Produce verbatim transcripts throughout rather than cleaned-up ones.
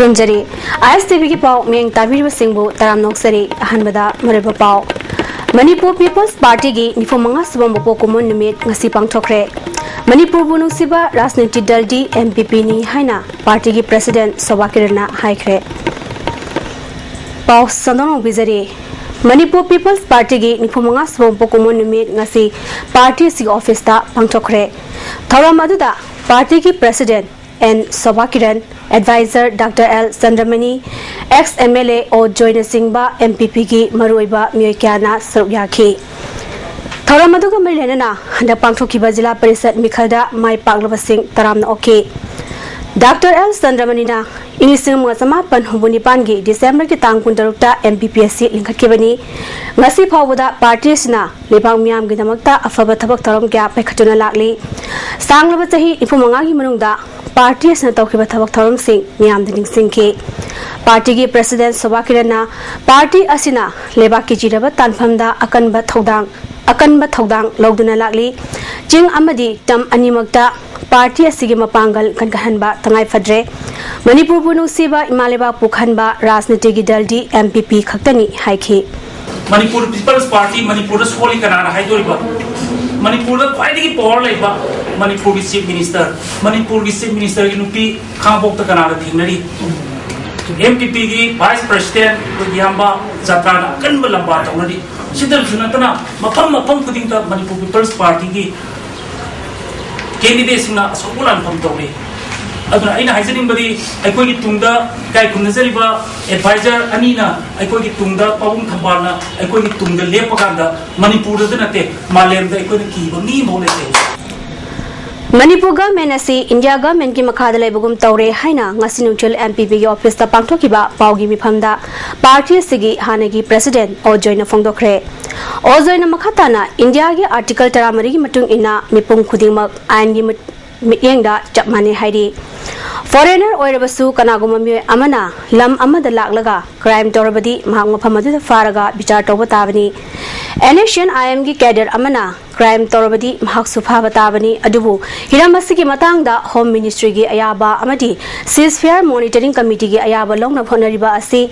ꯈꯨꯔꯨꯝꯖꯔꯤ꯫ ꯑꯥꯏ ꯑꯦꯁ T ꯚꯤꯒꯤ ꯄꯥꯎ ꯃꯤꯠꯌꯦꯡ ꯇꯥꯕꯤꯔꯤꯕꯁꯤꯡꯕꯨ ꯇꯔꯥꯝꯅ ꯑꯣꯛꯆꯔꯤ꯫ ꯑꯍꯥꯟꯕꯗ ꯃꯔꯨꯑꯣꯏꯕ ꯄꯥꯎ꯫ ꯃꯅꯤꯄꯨꯔ ꯄꯤꯄꯜꯁ ꯄꯥꯔꯇꯤꯒꯤ ꯅꯤꯐꯨ ꯃꯉꯥ ꯁꯨꯕ ꯃꯄꯣꯛ ꯀꯨꯝꯑꯣꯟ ꯅꯨꯃꯤꯠ ꯉꯁꯤ ꯄꯥꯡꯊꯣꯛꯈ꯭ꯔꯦ꯫ ꯃꯅꯤꯄꯨꯔꯕꯨ ꯅꯨꯡꯁꯤꯕ ꯔꯥꯖꯅꯤꯇꯤ ꯗꯜꯗꯤ ꯑꯦꯝ ꯄꯤ ꯄꯤꯅꯤ ꯍꯥꯏꯅ ꯄꯥꯔꯇꯤꯒꯤ ꯄ꯭ꯔꯦꯁꯤꯗꯦꯟꯠ ꯁꯣꯚꯥ ꯀꯤꯔꯟꯅ ꯍꯥꯏꯈ꯭ꯔꯦ꯫ ꯄꯥꯎ ꯁꯟꯗꯣꯛꯅ ꯐꯣꯡꯕꯤꯖꯔꯤ꯫ ꯃꯅꯤꯄꯨꯔ ꯄꯤꯄꯜꯁ ꯄꯥꯔꯇꯤꯒꯤ ꯅꯤꯐꯨ ꯃꯉꯥ ꯁꯨꯕ ꯃꯄꯣꯛ ꯀꯨꯝꯑꯣꯟ ꯅꯨꯃꯤꯠ ꯉꯁꯤ ꯄꯥꯔꯇꯤ ꯑꯁꯤꯒꯤ ꯑꯣꯐꯤꯁꯇ ꯄꯥꯡꯊꯣꯛꯈ꯭ꯔꯦ꯫ ꯊꯧꯔꯝ ꯑꯗꯨꯗ ꯄꯥꯔꯇꯤꯒꯤ president N Shobha Kiran, adviser doctor L Chandramani, ex M L A O ꯖꯣꯏꯅꯆꯤꯡꯕ ꯑꯦꯝ ꯄꯤ ꯄꯤꯒꯤ ꯃꯔꯨꯑꯣꯏꯕ ꯃꯤꯑꯣꯏ ꯀꯌꯥꯅ ꯁꯔꯨꯛ ꯌꯥꯈꯤ꯫ ꯊꯧꯔꯝ ꯑꯗꯨꯒ ꯃꯔꯤ ꯂꯩꯅꯅ ꯍꯟꯗꯛ ꯄꯥꯡꯊꯣꯛꯈꯤꯕ ꯖꯤꯂꯥ ꯄꯔꯤꯁꯠ ꯃꯤꯈꯜꯗ ꯃꯥꯏ ꯄꯥꯛꯂꯕꯁꯤꯡ ꯇꯔꯥꯝꯅ ꯑꯣꯛꯈꯤ꯫ ꯗꯥꯛꯇꯔ ꯑꯦꯜ ꯆꯟꯗ꯭ꯔꯃꯅꯤꯅ ꯏꯪ ꯂꯤꯁꯤꯡ ꯑꯃꯒ ꯆꯃꯥꯄꯟ ꯍꯨꯝꯐꯨ ꯅꯤꯄꯥꯟꯒꯤ ꯗꯤꯁꯦꯝꯕꯔꯒꯤ ꯇꯥꯡ ꯀꯨꯟꯇꯔꯨꯛꯇ ꯑꯦꯝ ꯄꯤ ꯄꯤ ꯑꯁꯤ ꯂꯤꯡꯈꯠꯈꯤꯕꯅꯤ꯫ ꯉꯁꯤ ꯐꯥꯎꯕꯗ ꯄꯥꯔꯇꯤ ꯑꯁꯤꯅ ꯂꯩꯕꯥꯛ ꯃꯤꯌꯥꯝꯒꯤꯗꯃꯛꯇ ꯑꯐꯕ ꯊꯕꯛ ꯊꯧꯔꯝ ꯀꯌꯥ ꯄꯥꯏꯈꯠꯇꯨꯅ ꯂꯥꯛꯂꯤ꯫ ꯁꯥꯡꯂꯕ ꯆꯍꯤ ꯅꯤꯐꯨ ꯃꯉꯥꯒꯤ ꯃꯅꯨꯡꯗ ꯄꯥꯔꯇꯤ ꯑꯁꯤꯅ ꯇꯧꯈꯤꯕ ꯊꯕꯛ ꯊꯧꯔꯝꯁꯤꯡ ꯃꯤꯌꯥꯝꯗ ꯅꯤꯡꯁꯤꯡꯈꯤ꯫ ꯄꯥꯔꯇꯤꯒꯤ ꯄ꯭ꯔꯦꯁꯤꯗꯦꯟꯠ ꯁꯣꯚꯥ ꯀꯤꯔꯟꯅ ꯄꯥꯔꯇꯤ ꯑꯁꯤꯅ ꯂꯩꯕꯥꯛꯀꯤ ꯆꯤꯔꯕ ꯇꯥꯟꯐꯝꯗ ꯑꯀꯟꯕ ꯊꯧꯗꯥꯡ ꯑꯀꯟꯕ ꯊꯧꯗꯥꯡ ꯂꯧꯗꯨꯅ ꯂꯥꯛꯂꯤ꯫ ꯆꯤꯡ ꯑꯃꯗꯤ ꯇꯝ ꯑꯅꯤꯃꯛꯇ ꯄꯥꯔꯇꯤ ꯑꯁꯤꯒꯤ ꯃꯄꯥꯡꯒꯜ ꯀꯟꯈꯠꯍꯟꯕ ꯇꯉꯥꯏ ꯐꯗ꯭ꯔꯦ꯫ ꯃꯅꯤꯄꯨꯔꯕꯨ ꯅꯨꯡꯁꯤꯕ ꯏꯃꯥ ꯂꯩꯕꯥꯛꯄꯨ ꯈꯟꯕ ꯔꯥꯖꯅꯤꯇꯤꯒꯤ ꯗꯜꯗꯤ ꯑꯦꯝ ꯄꯤ ꯄꯤ ꯈꯛꯇꯅꯤ ꯍꯥꯏꯈꯤ꯫ ꯃꯅꯤꯄꯨꯔ ꯄꯤꯄꯜꯁ ꯄꯥꯔꯇꯤ ꯃꯅꯤꯄꯨꯔꯗ ꯁꯣꯜꯂꯤ ꯀꯅꯥꯅ ꯍꯥꯏꯗꯣꯔꯤꯕ? ꯃꯅꯤꯄꯨꯔꯗ ꯈ꯭ꯋꯥꯏꯗꯒꯤ ꯄꯋꯥꯔ ꯂꯩꯕ ꯃꯅꯤꯄꯨꯔꯒꯤ ꯆꯤꯐ ꯃꯤꯅꯤꯁꯇꯔ, ꯃꯅꯤꯄꯨꯔꯒꯤ ꯆꯤꯐ ꯃꯤꯅꯤꯁꯇꯔꯒꯤ ꯅꯨꯄꯤ ꯈꯥꯡꯉꯕꯣꯛꯇ ꯀꯅꯥꯒ ꯊꯦꯡꯅꯔꯤ? ꯑꯦꯝ ꯄꯤ ꯄꯤꯒꯤ ꯚꯥꯏꯁ ꯄ꯭ꯔꯦꯁꯤꯗꯦꯟꯠ ꯑꯩꯈꯣꯏꯒꯤ ꯏꯌꯥꯝꯕ ꯖꯇ꯭ꯔꯥꯅ ꯑꯀꯟꯕ ꯂꯝꯕꯥ ꯇꯧꯅꯔꯤ꯫ ꯁꯤꯗꯁꯨ ꯅꯠꯇꯅ ꯃꯐꯝ ꯃꯐꯝ ꯈꯨꯗꯤꯡꯗ ꯃꯅꯤꯄꯨꯔ ꯄꯤꯄꯜꯁ ꯄꯥꯔꯇꯤꯒꯤ ꯀꯦꯟꯗꯤꯗꯦꯠꯁꯤꯡꯅ ꯑꯆꯧꯕ ꯂꯥꯟꯐꯝ ꯇꯧꯔꯤ꯫ ꯑꯗꯨꯅ ꯑꯩꯅ ꯍꯥꯏꯖꯅꯤꯡꯕꯗꯤ ꯑꯩꯈꯣꯏꯒꯤ ꯇꯨꯡꯗ ꯏꯀꯥꯏ ꯈꯨꯝꯅꯖꯔꯤꯕ ꯑꯦꯗꯚꯥꯏꯖꯔ ꯑꯅꯤꯅ ꯑꯩꯈꯣꯏꯒꯤ ꯇꯨꯡꯗ, ꯄꯥꯕꯨꯡ ꯊꯝꯕꯥꯜꯅ ꯑꯩꯈꯣꯏꯒꯤ ꯇꯨꯡꯗ ꯂꯦꯞꯄ ꯀꯥꯟꯗ ꯃꯅꯤꯄꯨꯔꯗ ꯅꯠꯇꯦ, ꯃꯥꯂꯦꯝꯗ ꯑꯩꯈꯣꯏꯅ ꯀꯤꯕ ꯃꯤ ꯑꯃꯐꯥꯎ ꯂꯩꯇꯦ꯫ ꯃꯅꯤꯄꯨꯔ ꯒꯚꯔꯟꯃꯦꯟꯠ ꯑꯁꯤ ꯏꯟꯗꯤꯌꯥ ꯒꯚꯔꯟꯃꯦꯟꯠꯀꯤ ꯃꯈꯥꯗ ꯂꯩꯕꯒꯨꯝ ꯇꯧꯔꯦ ꯍꯥꯏꯅ ꯉꯁꯤ ꯅꯨꯡꯊꯤꯜ ꯑꯦꯝ ꯄꯤ ꯄꯤꯒꯤ ꯑꯣꯐꯤꯁꯇ ꯄꯥꯡꯊꯣꯛꯈꯤꯕ ꯄꯥꯎꯒꯤ ꯃꯤꯐꯝꯗ ꯄꯥꯔꯇꯤ ꯑꯁꯤꯒꯤ ꯍꯥꯟꯅꯒꯤ ꯄ꯭ꯔꯦꯁꯤꯗꯦꯟꯠ ꯑꯣ ꯖꯣꯏꯅ ꯐꯣꯡꯗꯣꯛꯈ꯭ꯔꯦ꯫ ꯑꯣ ꯖꯣꯏꯅ ꯃꯈꯥ ꯇꯥꯅ ꯏꯟꯗꯤꯌꯥꯒꯤ ꯑꯥꯔꯇꯤꯀꯜ ꯇꯔꯥꯃꯔꯤꯒꯤ ꯃꯇꯨꯡ ꯏꯟꯅ ꯃꯤꯄꯨꯝ ꯈꯨꯗꯤꯡꯃꯛ ꯑꯥꯏꯟꯒꯤ ꯃꯤꯠ-, ꯃꯤꯠꯌꯦꯡꯗ ꯆꯞ ꯃꯥꯟꯅꯩ ꯍꯥꯏꯔꯤ꯫ ꯐꯣꯔꯦꯅꯔ ꯑꯣꯏꯔꯕꯁꯨ ꯀꯅꯥꯒꯨꯝꯕ ꯃꯤꯑꯣꯏ ꯑꯃꯅ ꯂꯝ ꯑꯃꯗ ꯂꯥꯛꯂꯒ ꯀ꯭ꯔꯥꯏꯝ ꯇꯧꯔꯕꯗꯤ ꯃꯍꯥꯛ ꯃꯐꯝ ꯑꯗꯨꯗ ꯐꯥꯔꯒ ꯕꯤꯆꯥꯔ ꯇꯧꯕ ꯇꯥꯕꯅꯤ꯫ ꯑꯦꯟ ꯑꯦꯁ ꯑꯦꯟ ꯑꯥꯏ ꯑꯦꯝꯒꯤ ꯀꯦꯗꯔ ꯑꯃꯅ ꯀ꯭ꯔꯥꯏꯝ ꯇꯧꯔꯕꯗꯤ ꯃꯍꯥꯛꯁꯨ ꯐꯥꯕ ꯇꯥꯕꯅꯤ꯫ ꯑꯗꯨꯕꯨ ꯍꯤꯔꯝ ꯑꯁꯤꯒꯤ ꯃꯇꯥꯡꯗ ꯍꯣꯝ ꯃꯤꯅꯤꯁꯇ꯭ꯔꯤꯒꯤ ꯑꯌꯥꯕ ꯑꯃꯗꯤ ꯁꯤꯖꯐꯤꯌꯥꯔ ꯃꯣꯅꯤꯇꯔꯤꯡ ꯀꯃꯤꯇꯤꯒꯤ ꯑꯌꯥꯕ ꯂꯧꯅꯕ ꯍꯣꯠꯅꯔꯤꯕ ꯑꯁꯤ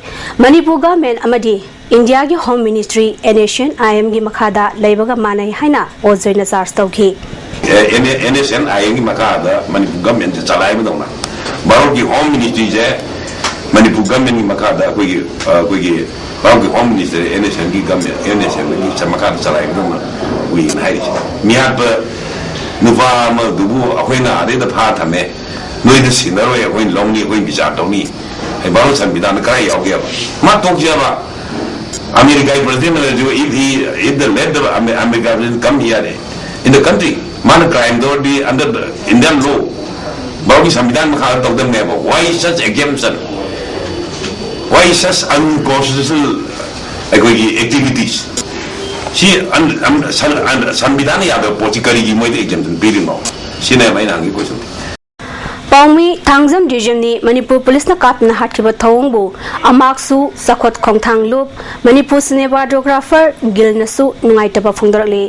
ꯃꯅꯤꯄꯨꯔ ꯒꯚꯔꯟꯃꯦꯟꯠ ꯑꯃꯗꯤ ꯏꯟꯗꯤꯌꯥꯒꯤ home ministry N S N I ꯑꯦꯝꯒꯤ ꯃꯈꯥꯗ ꯂꯩꯕꯒ ꯃꯥꯟꯅꯩ ꯍꯥꯏꯅ ꯑꯣꯖꯣꯏꯅ ꯆꯥꯔꯖ ꯇꯧꯈꯤ꯫ ꯑꯦꯟ ꯑꯦꯁ ꯑꯦꯟ ꯑꯥꯏ ꯑꯦꯝꯒꯤ ꯃꯈꯥꯗ ꯃꯅꯤꯄꯨꯔ ꯒꯚꯔꯟꯃꯦꯟꯠꯁꯦ ꯆꯂꯥꯏꯕꯗꯧꯅ ꯚꯥꯔꯠꯀꯤ ꯍꯣꯝ ꯃꯤꯅꯤꯁꯇ꯭ꯔꯤꯁꯦ ꯃꯅꯤꯄꯨꯔ ꯒꯚꯔꯟꯃꯦꯟꯠꯀꯤ ꯃꯈꯥꯗ ꯑꯩꯈꯣꯏꯒꯤ ꯑꯩꯈꯣꯏꯒꯤ ꯚꯥꯔꯠꯀꯤ ꯍꯣꯝ ꯃꯤꯅꯤꯁꯇꯔ ꯑꯦꯟ ꯑꯦꯁ ꯑꯦꯟꯒꯤ ꯒꯚꯔꯟꯃꯦꯟꯠ ꯑꯦꯟ ꯑꯦꯁ ꯑꯦꯟꯒꯤ ꯃꯈꯥꯗ ꯆꯂꯥꯏꯕꯗꯧꯅ ꯎꯏꯅ ꯍꯥꯏꯔꯤꯁꯦ꯫ ꯃꯤꯍꯥꯠꯄ ꯅꯨꯄꯥ ꯑꯃꯗꯨꯕꯨ ꯑꯩꯈꯣꯏꯅ ꯑꯗꯩꯗ ꯐꯥ ꯊꯝꯃꯦ, ꯅꯣꯏꯗ ꯁꯤꯟꯅꯔꯣꯏ, ꯑꯩꯈꯣꯏꯅ ꯂꯧꯅꯤ, ꯑꯩꯈꯣꯏꯅ ꯕꯤꯆꯥꯔ ꯇꯧꯅꯤ꯫ ꯑꯩ ꯚꯥꯔꯠ ꯁꯪꯕꯤꯙꯥꯟꯗ ꯀꯗꯥꯏ ꯌꯥꯎꯒꯦꯕ? ꯃꯥ ꯇꯣꯛꯆꯕ ꯑꯃꯦꯔꯤꯀꯥꯒꯤ ꯄ꯭ꯔꯁꯤꯗꯦꯟꯠ ꯑꯣꯏꯔꯁꯨ, if he, if the let the Amer- America president come here in the country, ꯃꯥꯅ ꯀ꯭ꯔꯥꯏꯝ ꯇꯧꯔꯗꯤ under the Indian law, ꯚꯥꯔꯠꯀꯤ ꯁꯪꯕꯤꯙꯥꯟ ꯃꯈꯥꯗ ꯇꯧꯗꯕꯅꯦꯕ꯫ Why such exemption? Why such unconstitutional ꯑꯩꯈꯣꯏꯒꯤ activities? ꯁꯤ ꯑꯟ- ꯑꯟ- ꯁꯪ- ꯑꯟ- ꯁꯪꯕꯤꯙꯥꯟꯅ ꯌꯥꯗꯕ ꯄꯣꯠꯁꯤ ꯀꯔꯤꯒꯤ ꯃꯣꯏꯗ exemption ꯄꯤꯔꯤꯅꯣ? ꯁꯤꯅꯦꯕ ꯑꯩꯅ ꯍꯪꯒꯤ question꯫ ꯄꯥꯎꯃꯤ ꯊꯥꯡꯖꯝ ꯗ꯭ꯔꯤꯖꯝꯅꯤ ꯃꯅꯤꯄꯨꯔ ꯄꯨꯂꯤꯁꯅ ꯀꯥꯞꯇꯨꯅ ꯍꯥꯠꯈꯤꯕ ꯊꯧꯑꯣꯡꯕꯨ ꯑꯃꯥꯛꯁꯨ, ꯆꯥꯎꯈꯠ ꯈꯣꯡꯊꯥꯡ ꯂꯨꯞ, ꯃꯅꯤꯄꯨꯔ ꯁꯤꯅꯦꯃꯥꯇꯣꯒ꯭ꯔꯥꯐꯔ ꯒꯤꯜꯅꯁꯨ ꯅꯨꯡꯉꯥꯏꯇꯕ ꯐꯣꯡꯗꯣꯔꯛꯂꯤ꯫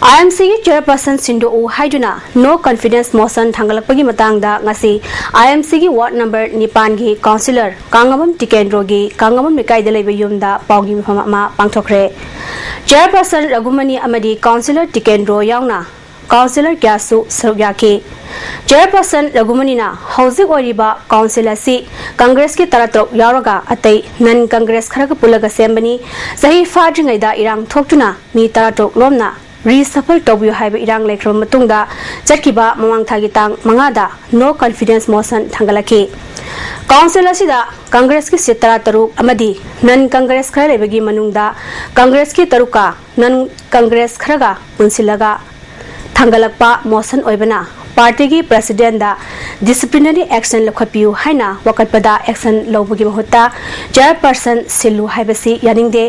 ꯑꯥꯏ ꯑꯦꯝ ꯁꯤꯒꯤ ꯆꯦꯌꯔꯄꯔꯁꯟ ꯁꯤꯟꯗꯣꯛꯎ ꯍꯥꯏꯗꯨꯅ ꯅꯣ ꯀꯟꯐꯤꯗꯦꯟꯁ ꯃꯣꯁꯟ ꯊꯥꯡꯒꯠꯂꯛꯄꯒꯤ ꯃꯇꯥꯡꯗ ꯉꯁꯤ ꯑꯥꯏ ꯑꯦꯝ ꯁꯤꯒꯤ ꯋꯥꯔꯗ ꯅꯝꯕꯔ ꯅꯤꯄꯥꯟꯒꯤ ꯀꯥꯎꯟꯁꯤꯂꯔ ꯀꯥꯡꯉꯕꯝ ꯇꯤꯀꯦꯟꯗ꯭ꯔꯣꯒꯤ ꯀꯥꯡꯉꯕꯝ ꯂꯩꯀꯥꯏꯗ ꯂꯩꯕ ꯌꯨꯝꯗ ꯄꯥꯎꯒꯤ ꯃꯤꯐꯝ ꯑꯃ ꯄꯥꯡꯊꯣꯛꯈ꯭ꯔꯦ꯫ ꯆꯦꯌꯔꯄꯔꯁꯟ ꯔꯘꯨꯃꯅꯤ ꯑꯃꯗꯤ ꯀꯥꯎꯟꯁꯤꯂꯔ ꯇꯤꯀꯦꯟꯗ꯭ꯔꯣ ꯌꯥꯎꯅ ꯀꯥꯎꯟꯁꯤꯂꯔ ꯀꯌꯥꯁꯨ ꯁꯔꯨꯛ ꯌꯥꯈꯤ꯫ ꯆꯦꯌꯔꯄꯔꯁꯟ ꯔꯘꯨꯃꯅꯤꯅ ꯍꯧꯖꯤꯛ ꯑꯣꯏꯔꯤꯕ ꯀꯥꯎꯟꯁꯤꯜ ꯑꯁꯤ ꯀꯪꯒ꯭ꯔꯦꯁꯀꯤ ꯇꯔꯥꯇꯔꯨꯛ ꯌꯥꯎꯔꯒ ꯑꯇꯩ ꯅꯟ ꯀꯪꯒ꯭ꯔꯦꯁ ꯈꯔꯒ ꯄꯨꯜꯂꯒ ꯁꯦꯝꯕꯅꯤ꯫ ꯆꯍꯤ ꯐꯥꯗ꯭ꯔꯤꯉꯩꯗ ꯏꯔꯥꯡ ꯊꯣꯛꯇꯨꯅ ꯃꯤ ꯇꯔꯥꯇꯔꯨꯛ ꯂꯣꯝꯅ ꯔꯤꯁꯐꯜ ꯇꯧꯕꯤꯌꯨ ꯍꯥꯏꯕ ꯏꯔꯥꯡ ꯂꯩꯈ꯭ꯔꯕ ꯃꯇꯨꯡꯗ ꯆꯠꯈꯤꯕ ꯃꯃꯥꯡ ꯊꯥꯒꯤ ꯇꯥꯡ ꯃꯉꯥꯗ ꯅꯣ ꯀꯟꯐꯤꯗꯦꯟꯁ ꯃꯣꯁꯟ ꯊꯥꯡꯒꯠꯂꯛꯈꯤ꯫ ꯀꯥꯎꯟꯁꯤꯜ ꯑꯁꯤꯗ ꯀꯪꯒ꯭ꯔꯦꯁꯀꯤ ꯁꯤꯠ ꯇꯔꯥꯇꯔꯨꯛ ꯑꯃꯗꯤ ꯅꯟ ꯀꯪꯒ꯭ꯔꯦꯁ ꯈꯔ ꯂꯩꯕꯒꯤ ꯃꯅꯨꯡꯗ ꯀꯪꯒ꯭ꯔꯦꯁꯀꯤ ꯇꯔꯨꯛꯀ ꯅꯟ ꯀꯪꯒ꯭ꯔꯦꯁ ꯈꯔꯒ ꯄꯨꯟꯁꯤꯜꯂꯒ ꯊꯥꯡꯒꯠꯂꯛꯄ ꯃꯣꯁꯟ ꯑꯣꯏꯕꯅ ꯄꯥꯔꯇꯤꯒꯤ ꯄ꯭ꯔꯁꯤꯗꯦꯟꯗ ꯗꯤꯁꯤꯄ꯭ꯂꯤꯅꯔꯤ ꯑꯦꯛꯁꯟ ꯂꯧꯈꯠꯄꯤꯌꯨ ꯍꯥꯏꯅ ꯋꯥꯀꯠꯄꯗ ꯑꯦꯛꯁꯟ ꯂꯧꯕꯒꯤ ꯃꯍꯨꯠꯇ ꯆꯦꯌꯔꯄꯔꯁꯟ ꯁꯤꯜꯂꯨ ꯍꯥꯏꯕꯁꯤ ꯌꯥꯅꯤꯡꯗꯦ꯫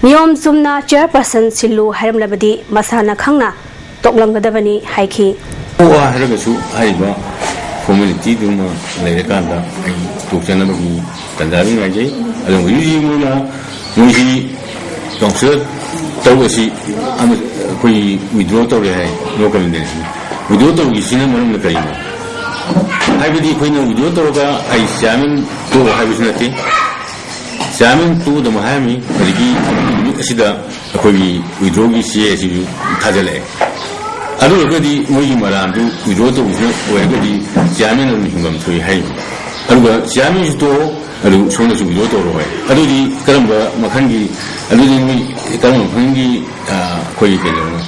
ꯅꯤꯌꯣꯝ ꯆꯨꯝꯅ ꯆꯦꯌꯔꯄꯔꯁꯟ ꯁꯤꯜꯂꯨ ꯍꯥꯏꯔꯝꯂꯕꯗꯤ ꯃꯁꯥꯅ ꯈꯪꯅ ꯇꯣꯛꯂꯝꯒꯗꯕꯅꯤ ꯍꯥꯏꯈꯤ꯫ ꯇꯣꯛꯑꯣ ꯍꯥꯏꯔꯒꯁꯨ ꯍꯥꯏꯔꯤꯕ ꯐꯣꯔꯃꯦꯂꯤꯇꯤꯗꯨꯃ ꯂꯩꯔꯀꯥꯟꯗ ꯑꯩ ꯇꯣꯛꯆꯅꯕꯒꯤ ꯇꯥꯟꯖꯥꯗꯨ ꯉꯥꯏꯖꯩ꯫ ꯑꯗꯨꯒ ꯍꯧꯖꯤꯛ ꯍꯧꯖꯤꯛ ꯃꯣꯏꯅ ꯃꯣꯏꯒꯤ ꯀꯥꯎꯟꯁꯤꯂꯔ ꯇꯔꯨꯛ ꯑꯁꯤ ꯑꯃ ꯑꯩꯈꯣꯏ ꯋꯤꯗ꯭ꯔꯣ ꯇꯧꯔꯦ ꯍꯥꯏ, ꯅꯣ ꯀꯟꯐꯤꯗꯦꯟꯁꯅꯤ꯫ ꯋꯤꯗ꯭ꯔꯣ ꯇꯧꯈꯤꯁꯤꯅ ꯃꯔꯝꯅ ꯀꯔꯤꯅꯣ? ꯍꯥꯏꯕꯗꯤ ꯑꯩꯈꯣꯏꯅ ꯋꯤꯗ꯭ꯔꯣ ꯇꯧꯔꯒ ꯑꯩ ꯆꯤꯌꯥꯔꯃꯦꯟ ꯇꯣꯛꯑꯣ ꯍꯥꯏꯕꯁꯨ ꯅꯠꯇꯦ꯫ ꯆꯤꯌꯥꯔꯃꯦꯟ ꯇꯣꯛꯑꯗꯕ ꯍꯥꯏꯔꯝꯃꯤ꯫ ꯑꯗꯒꯤ ꯅꯨꯃꯤꯠ ꯑꯁꯤꯗ ꯑꯩꯈꯣꯏꯒꯤ ꯋꯤꯗ꯭ꯔꯣꯒꯤ ꯆꯦ ꯑꯁꯤꯁꯨ ꯊꯥꯖꯤꯜꯂꯛꯑꯦ꯫ ꯑꯗꯨ ꯑꯣꯏꯔꯒꯗꯤ ꯃꯣꯏꯒꯤ ꯃꯔꯥꯟꯗꯨ ꯋꯤꯗ꯭ꯔꯣ ꯇꯧꯕꯁꯤꯅ ꯑꯣꯏꯔꯒꯗꯤ ꯆꯤꯌꯥꯔꯃꯦꯟ ꯑꯗꯨꯝ ꯍꯤꯡꯐꯝ ꯊꯣꯛꯏ ꯍꯥꯏꯔꯤꯕ꯫ ꯑꯗꯨꯒ ꯆꯤꯌꯥꯔꯃꯦꯟꯁꯨ ꯇꯣꯛꯑꯣ, ꯑꯗꯨ ꯁꯣꯝꯗꯁꯨ ꯋꯤꯗ꯭ꯔꯣ ꯇꯧꯔꯣ ꯍꯥꯏ꯫ ꯑꯗꯨꯗꯤ ꯀꯔꯝꯕ ꯃꯈꯜꯒꯤ, ꯑꯗꯨꯗꯤ ꯃꯣꯏ ꯀꯔꯝꯕ ꯃꯈꯜꯒꯤ, ꯑ, ꯑꯩꯈꯣꯏꯒꯤ ꯀꯩꯅꯣꯅꯣ,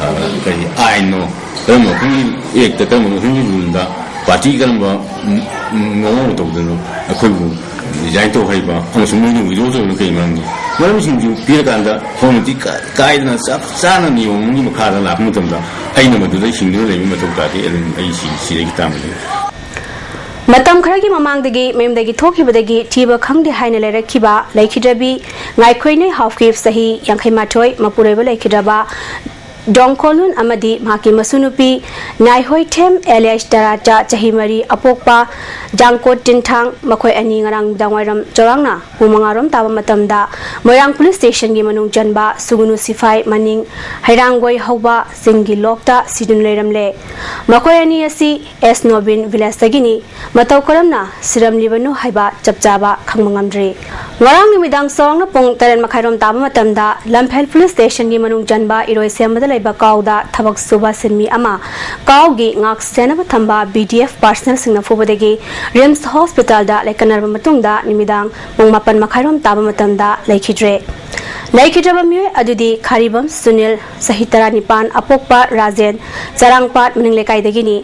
ꯑ, ꯀꯔꯤ ꯑꯥꯏꯟꯅꯣ, ꯀꯔꯝꯕ ꯃꯈꯜꯒꯤ ꯑꯦꯛꯇ, ꯀꯔꯝꯕ ꯃꯈꯜꯒꯤ ꯔꯨꯜꯗ ꯄꯥꯔꯇꯤ ꯀꯔꯝꯕ ꯃꯑꯣꯡ ꯇꯧꯗꯅꯣ ꯑꯩꯈꯣꯏꯕꯨ ꯔꯤꯖꯥꯏꯟ ꯇꯧ ꯍꯥꯏꯕ ꯑꯃꯁꯨꯡ ꯃꯣꯏꯅ ꯋꯤꯗ꯭ꯔꯣ ꯇꯧꯔꯤꯕ ꯀꯔꯤ ꯃꯔꯝꯒꯤ? ꯃꯔꯝꯁꯤꯡꯗꯨ ꯄꯤꯔꯀꯥꯟꯗ ꯐꯣꯔꯃꯦꯂꯤꯇꯤ ꯀꯥꯏꯗꯅ ꯆꯞ ꯆꯥꯅ ꯅꯤꯌꯣꯝ ꯑꯃꯒꯤ ꯃꯈꯥꯗ ꯂꯥꯛꯄ ꯃꯇꯝꯗ ꯑꯩꯅ ꯃꯗꯨꯗ ꯍꯤꯡꯗꯨꯅ ꯂꯩꯕ ꯃꯊꯧ ꯇꯥꯗꯦ꯫ ꯑꯗꯨꯝ ꯑꯩ ꯁꯤ ꯁꯤꯗꯒꯤ ꯇꯥꯃꯗꯤ꯫ ꯃꯇꯝ ꯈꯔꯒꯤ ꯃꯃꯥꯡꯗꯒꯤ ꯃꯌꯨꯝꯗꯒꯤ ꯊꯣꯛꯈꯤꯕꯗꯒꯤ ꯊꯤꯕ ꯈꯪꯗꯦ ꯍꯥꯏꯅ ꯂꯩꯔꯛꯈꯤꯕ ꯂꯩꯈꯤꯗ꯭ꯔꯕꯤ ꯉꯥꯏꯈꯣꯏꯅꯩ ꯍꯥꯎꯀꯤꯞ ꯆꯍꯤ ꯌꯥꯡꯈꯩ ꯃꯥꯊꯣꯏ ꯃꯄꯨꯔꯣꯏꯕ ꯂꯩꯈꯤꯗ꯭ꯔꯕ ꯗꯣꯡꯈꯣꯂꯨꯟ ꯑꯃꯗꯤ ꯃꯍꯥꯛꯀꯤ ꯃꯁꯨꯅꯨꯄꯤ ꯅꯥꯏꯍꯣꯏꯊꯦꯝ ꯑꯦꯂꯤꯌꯥꯁ ꯇꯔꯥꯆꯥ ꯆꯍꯤ ꯃꯔꯤ ꯑꯄꯣꯛꯄ ꯖꯥꯡꯀꯣꯠ ꯇꯤꯟꯊꯥꯡ ꯃꯈꯣꯏ ꯑꯅꯤ ꯉꯔꯥꯡ ꯅꯨꯃꯤꯗꯥꯡꯋꯥꯏꯔꯝ ꯆꯥꯎꯔꯥꯛꯅ ꯄꯨꯡ ꯃꯉꯥꯔꯣꯝ ꯇꯥꯕ ꯃꯇꯝꯗ ꯃꯣꯏꯔꯥꯡ ꯄꯨꯂꯤꯁ ꯁ꯭ꯇꯦꯁꯟꯒꯤ ꯃꯅꯨꯡ ꯆꯟꯕ ꯁꯨꯒꯨꯅꯨ ꯁꯤꯐꯥꯏ ꯃꯅꯤꯡ ꯍꯩꯔꯥꯡꯒꯣꯏ ꯍꯧꯕ ꯆꯤꯡꯒꯤ ꯂꯣꯛꯇ ꯁꯤꯗꯨꯅ ꯂꯩꯔꯝꯂꯦ꯫ ꯃꯈꯣꯏ ꯑꯅꯤ ꯑꯁꯤ ꯑꯦꯁ ꯅꯣꯕꯤꯟ ꯚꯤꯂꯦꯖꯇꯒꯤꯅꯤ꯫ ꯃꯇꯧ ꯀꯔꯝꯅ ꯁꯤꯔꯝꯂꯤꯕꯅꯣ ꯍꯥꯏꯕ ꯆꯞ ꯆꯥꯕ ꯈꯪꯕ ꯉꯝꯗ꯭ꯔꯤ꯫ ꯉꯔꯥꯡ ꯅꯨꯃꯤꯗꯥꯡ ꯆꯥꯎꯔꯥꯛꯅ ꯄꯨꯡ ꯇꯔꯦꯠ ꯃꯈꯥꯏꯔꯣꯝ ꯇꯥꯕ ꯃꯇꯝꯗ ꯂꯝꯐꯦꯜ ꯄꯨꯂꯤꯁ ꯁ꯭ꯇꯦꯁꯟꯒꯤ ꯃꯅꯨꯡ ꯆꯟꯕ ꯏꯔꯣꯏꯁꯦꯝꯕꯗ ꯂꯩꯕ ꯀꯥꯎꯗ ꯊꯕꯛ ꯁꯨꯕ ꯁꯤꯟꯃꯤ ꯑꯃ ꯀꯥꯎꯒꯤ ꯉꯥꯛ ꯁꯦꯟꯅꯕ ꯊꯝꯕ ꯕꯤ ꯗꯤ ꯑꯦꯐ ꯄꯥꯔꯁꯅꯦꯜꯁꯤꯡꯅ ꯐꯨꯕꯗꯒꯤ ꯔꯤꯝꯁ ꯍꯣꯁꯄꯤꯇꯥꯜꯗ ꯂꯥꯏꯀꯠꯅꯔꯕ ꯃꯇꯨꯡꯗ ꯅꯨꯃꯤꯗꯥꯡ ꯄꯨꯡ ꯃꯥꯄꯟ ꯃꯈꯥꯏꯔꯣꯝ ꯇꯥꯕ ꯃꯇꯝꯗ ꯂꯩꯈꯤꯗ꯭ꯔꯦ꯫ ꯂꯩꯈꯤꯗ꯭ꯔꯕ ꯃꯤꯑꯣꯏ ꯑꯗꯨꯗꯤ ꯈꯥꯔꯤꯕꯝ ꯁꯨꯅꯤꯜ, ꯆꯍꯤ ꯇꯔꯥꯅꯤꯄꯥꯟ, ꯑꯄꯣꯛꯄ ꯔꯥꯖꯦꯟ, ꯆꯔꯥꯡꯄꯥꯠ ꯃꯅꯤꯡ ꯂꯩꯀꯥꯏꯗꯒꯤꯅꯤ꯫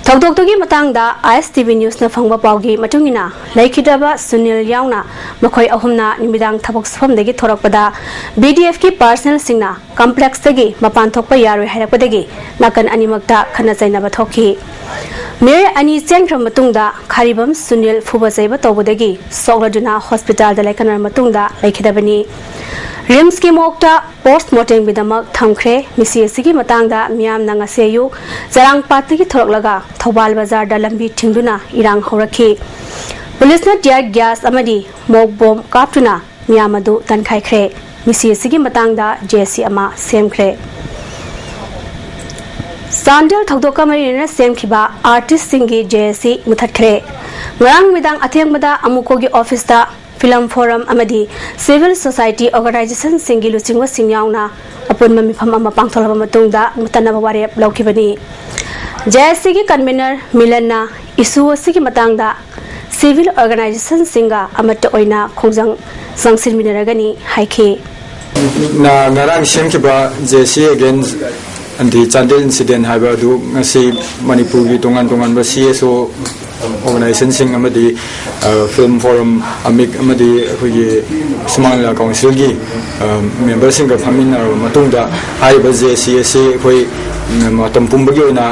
ꯊꯧꯗꯣꯛꯇꯨꯒꯤ ꯃꯇꯥꯡꯗ ꯑꯥꯏ ꯑꯦꯁ ꯇꯤ ꯚꯤ ꯅ꯭ꯌꯨꯁꯅ ꯐꯪꯕ ꯄꯥꯎꯒꯤ ꯃꯇꯨꯡ ꯏꯟꯅ, ꯂꯩꯈꯤꯗ꯭ꯔꯕ ꯁꯨꯅꯤꯜ ꯌꯥꯎꯅ ꯃꯈꯣꯏ ꯑꯍꯨꯝꯅ ꯅꯨꯃꯤꯗꯥꯡ ꯊꯕꯛ ꯁꯨꯐꯝꯗꯒꯤ ꯊꯣꯔꯛꯄꯗ ꯕꯤ ꯗꯤ ꯑꯦꯐꯀꯤ ꯄꯥꯔꯁꯅꯦꯜꯁꯤꯡꯅ ꯀꯝꯄ꯭ꯂꯦꯛꯁꯇꯒꯤ ꯃꯄꯥꯟ ꯊꯣꯛꯄ ꯌꯥꯔꯣꯏ ꯍꯥꯏꯔꯛꯄꯗꯒꯤ ꯅꯥꯀꯟ ꯑꯅꯤꯃꯛꯇ ꯈꯠꯅ ꯆꯩꯅꯕ ꯊꯣꯛꯈꯤ꯫ ꯃꯤꯑꯣꯏ ꯑꯅꯤ ꯆꯦꯟꯈ꯭ꯔꯕ ꯃꯇꯨꯡꯗ ꯈꯥꯔꯤꯕꯝ ꯁꯨꯅꯤꯜ ꯐꯨꯕ ꯆꯩꯕ ꯇꯧꯕꯗꯒꯤ ꯁꯣꯛꯂꯗꯨꯅ ꯍꯣꯁꯄꯤꯇꯥꯜꯗ ꯂꯥꯏꯀꯠꯅꯔꯕ ꯃꯇꯨꯡꯗ ꯂꯩꯈꯤꯗꯕꯅꯤ꯫ ꯔꯤꯝꯁꯀꯤ ꯃꯣꯔꯒꯇ ꯄꯣꯁꯃꯣꯔꯇꯦꯝꯒꯤꯗꯃꯛ ꯊꯝꯈ꯭ꯔꯦ꯫ ꯃꯤꯁꯤ ꯑꯁꯤꯒꯤ ꯃꯇꯥꯡꯗ ꯃꯤꯌꯥꯝꯅ ꯉꯁꯤ ꯑꯌꯨꯛ ꯆꯔꯥꯡꯄꯥꯠꯇꯒꯤ ꯊꯣꯔꯛꯂꯒ ꯊꯧꯕꯥꯜ ꯕꯖꯥꯔꯗ ꯂꯝꯕꯤ ꯊꯤꯡꯗꯨꯅ ꯏꯔꯥꯡ ꯍꯧꯔꯛꯈꯤ꯫ ꯄꯨꯂꯤꯁꯅ ꯇꯤꯌꯥꯔ ꯒ꯭ꯌꯥꯁ ꯑꯃꯗꯤ ꯃꯣꯛ ꯕꯣꯝ ꯀꯥꯞꯇꯨꯅ ꯃꯤꯌꯥꯝ ꯑꯗꯨ ꯇꯥꯟꯈꯥꯏꯈ꯭ꯔꯦ꯫ ꯃꯤꯁꯤ ꯑꯁꯤꯒꯤ ꯃꯇꯥꯡꯗ ꯖꯦ ꯑꯦꯁ ꯁꯤ ꯑꯃ ꯁꯦꯝꯈ꯭ꯔꯦ꯫ ꯆꯥꯟꯗꯦꯜ ꯊꯧꯗꯣꯛꯀ ꯃꯔꯤ ꯂꯩꯅꯅ ꯁꯦꯝꯈꯤꯕ ꯑꯥꯔꯇꯤꯁꯁꯤꯡꯒꯤ ꯖꯦ ꯑꯦꯁ ꯁꯤ ꯃꯨꯊꯠꯈ꯭ꯔꯦ꯫ ꯉꯔꯥꯡ ꯅꯨꯃꯤꯗꯥꯡ ꯑꯊꯦꯡꯕꯗ ꯑꯃꯨꯀꯣꯒꯤ ꯑꯣꯐꯤꯁꯇ ꯐꯤꯂꯝ ꯐꯣꯔꯝ ꯑꯃꯗꯤ ꯁꯤꯚꯤꯜ ꯁꯣꯁꯥꯏꯇꯤ ꯑꯣꯔꯒꯅꯥꯏꯖꯦꯁꯟꯁꯤꯡꯒꯤ ꯂꯨꯆꯤꯡꯕꯁꯤꯡ ꯌꯥꯎꯅ ꯑꯄꯨꯟꯕ ꯃꯤꯐꯝ ꯑꯃ ꯄꯥꯡꯊꯣꯛꯂꯕ ꯃꯇꯨꯡꯗ ꯃꯨꯊꯠꯅꯕ ꯋꯥꯔꯦꯞ ꯂꯧꯈꯤꯕꯅꯤ꯫ ꯖꯦ ꯑꯦꯁ ꯁꯤꯒꯤ ꯀꯟꯚꯤꯅꯔ ꯃꯤꯂꯟꯅ ꯏꯁꯨ ꯑꯁꯤꯒꯤ ꯃꯇꯥꯡꯗ ꯁꯤꯚꯤꯜ ꯑꯣꯔꯒꯅꯥꯏꯖꯦꯁꯟꯁꯤꯡꯒ ꯑꯃꯠꯇ ꯑꯣꯏꯅ ꯈꯣꯡꯖꯪ ꯆꯪꯁꯤꯟꯃꯤꯟꯅꯔꯒꯅꯤ ꯍꯥꯏꯈꯤ꯫ ꯅ ꯉꯔꯥꯡ ꯁꯦꯝꯈꯤꯕ ꯖꯦ ꯁꯤ ꯑꯦꯒꯦꯟꯁ ꯑꯟꯇꯤ ꯆꯥꯟꯗꯦꯜ ꯏꯟꯁꯤꯗꯦꯟ ꯍꯥꯏꯕ ꯑꯗꯨ ꯉꯁꯤ ꯃꯅꯤꯄꯨꯔꯒꯤ ꯇꯣꯉꯥꯟ ꯇꯣꯉꯥꯟꯕ ꯁꯤ ꯑꯦꯁ ꯑꯣ ꯑꯣꯔꯒꯅꯥꯏꯖꯦꯁꯟꯁꯤꯡ ꯑꯃꯗꯤ ꯐꯤꯂꯝ ꯐꯣꯔꯝ, ꯑꯃꯤꯛ ꯑꯃꯗꯤ ꯑꯩꯈꯣꯏꯒꯤ ꯁꯨꯃꯥꯡ ꯂꯤꯂꯥ ꯀꯥꯎꯟꯁꯤꯜꯒꯤ ꯃꯦꯝꯕꯔꯁꯤꯡꯒ ꯐꯝꯃꯤꯟꯅꯔꯕ ꯃꯇꯨꯡꯗ ꯍꯥꯏꯔꯤꯕ ꯖꯦ ꯁꯤ ꯑꯦꯁ ꯁꯤ ꯑꯩꯈꯣꯏ ꯃꯇꯝ ꯄꯨꯝꯕꯒꯤ ꯑꯣꯏꯅ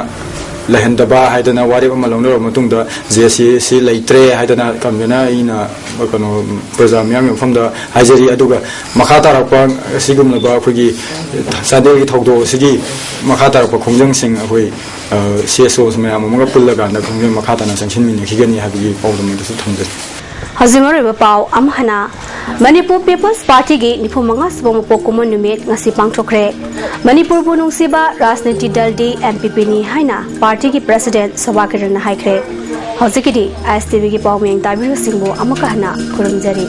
ꯂꯩꯍꯟꯗꯕ ꯍꯥꯏꯗꯅ ꯋꯥꯔꯦꯞ ꯑꯃ ꯂꯧꯅꯔꯕ ꯃꯇꯨꯡꯗ ꯖꯦ ꯁꯤ ꯑꯦꯁ ꯁꯤ ꯂꯩꯇ꯭ꯔꯦ ꯍꯥꯏꯗꯅ ꯀꯟꯚꯤꯅꯔ ꯑꯩꯅ ꯀꯩꯅꯣ ꯄ꯭ꯔꯖꯥ ꯃꯤꯌꯥꯝꯒꯤ ꯃꯐꯝꯗ ꯍꯥꯏꯖꯔꯤ꯫ ꯑꯗꯨꯒ ꯃꯈꯥ ꯇꯥꯔꯛꯄ ꯑꯁꯤꯒꯨꯝꯂꯕ ꯑꯩꯈꯣꯏꯒꯤ ꯆꯥꯟꯗꯦꯜꯒꯤ ꯊꯧꯗꯣꯛ ꯑꯁꯤꯒꯤ ꯃꯈꯥ ꯇꯥꯔꯛꯄ ꯈꯣꯡꯖꯪꯁꯤꯡ ꯑꯩꯈꯣꯏ ꯁꯤ ꯑꯦꯁ ꯑꯣ ꯃꯌꯥꯝ ꯑꯃꯒ ꯄꯨꯜꯂꯀꯥꯟꯗ ꯈꯣꯡꯖꯪ ꯃꯈꯥ ꯇꯥꯅ ꯆꯪꯁꯤꯟꯃꯤꯟꯅꯈꯤꯒꯅꯤ ꯍꯥꯏꯕꯒꯤ ꯄꯥꯎꯗꯝ ꯑꯗꯨꯁꯨ ꯊꯝꯖꯔꯤ꯫ ꯍꯧꯖꯤꯛ ꯃꯔꯨꯑꯣꯏꯕ ꯄꯥꯎ ꯑꯃ ꯍꯥꯟꯅ꯫ ꯃꯅꯤꯄꯨꯔ ꯄꯤꯄꯜꯁ ꯄꯥꯔꯇꯤꯒꯤ ꯅꯤꯐꯨ ꯃꯉꯥ ꯁꯨꯕ ꯃꯄꯣꯛ ꯀꯨꯝꯑꯣꯟ ꯅꯨꯃꯤꯠ ꯉꯁꯤ ꯄꯥꯡꯊꯣꯛꯈ꯭ꯔꯦ꯫ ꯃꯅꯤꯄꯨꯔꯕꯨ ꯅꯨꯡꯁꯤꯕ ꯔꯥꯖꯅꯤꯇꯤ ꯗꯜꯗꯤ ꯑꯦꯝ ꯄꯤ ꯄꯤꯅꯤ ꯍꯥꯏꯅ ꯄꯥꯔꯇꯤꯒꯤ ꯄ꯭ꯔꯁꯤꯗꯦꯟ ꯁꯣꯚꯥ ꯀꯤꯔꯟꯅ ꯍꯥꯏꯈ꯭ꯔꯦ꯫ ꯍꯧꯖꯤꯛꯀꯤꯗꯤ ꯑꯥꯏ ꯑꯦꯁ ꯇꯤ ꯚꯤꯒꯤ ꯄꯥꯎ ꯃꯤꯌꯦꯡ ꯇꯥꯕꯤꯔꯤꯕꯁꯤꯡꯕꯨ ꯑꯃꯨꯛꯀ ꯍꯟꯅ ꯈꯨꯔꯨꯝꯖꯔꯤ꯫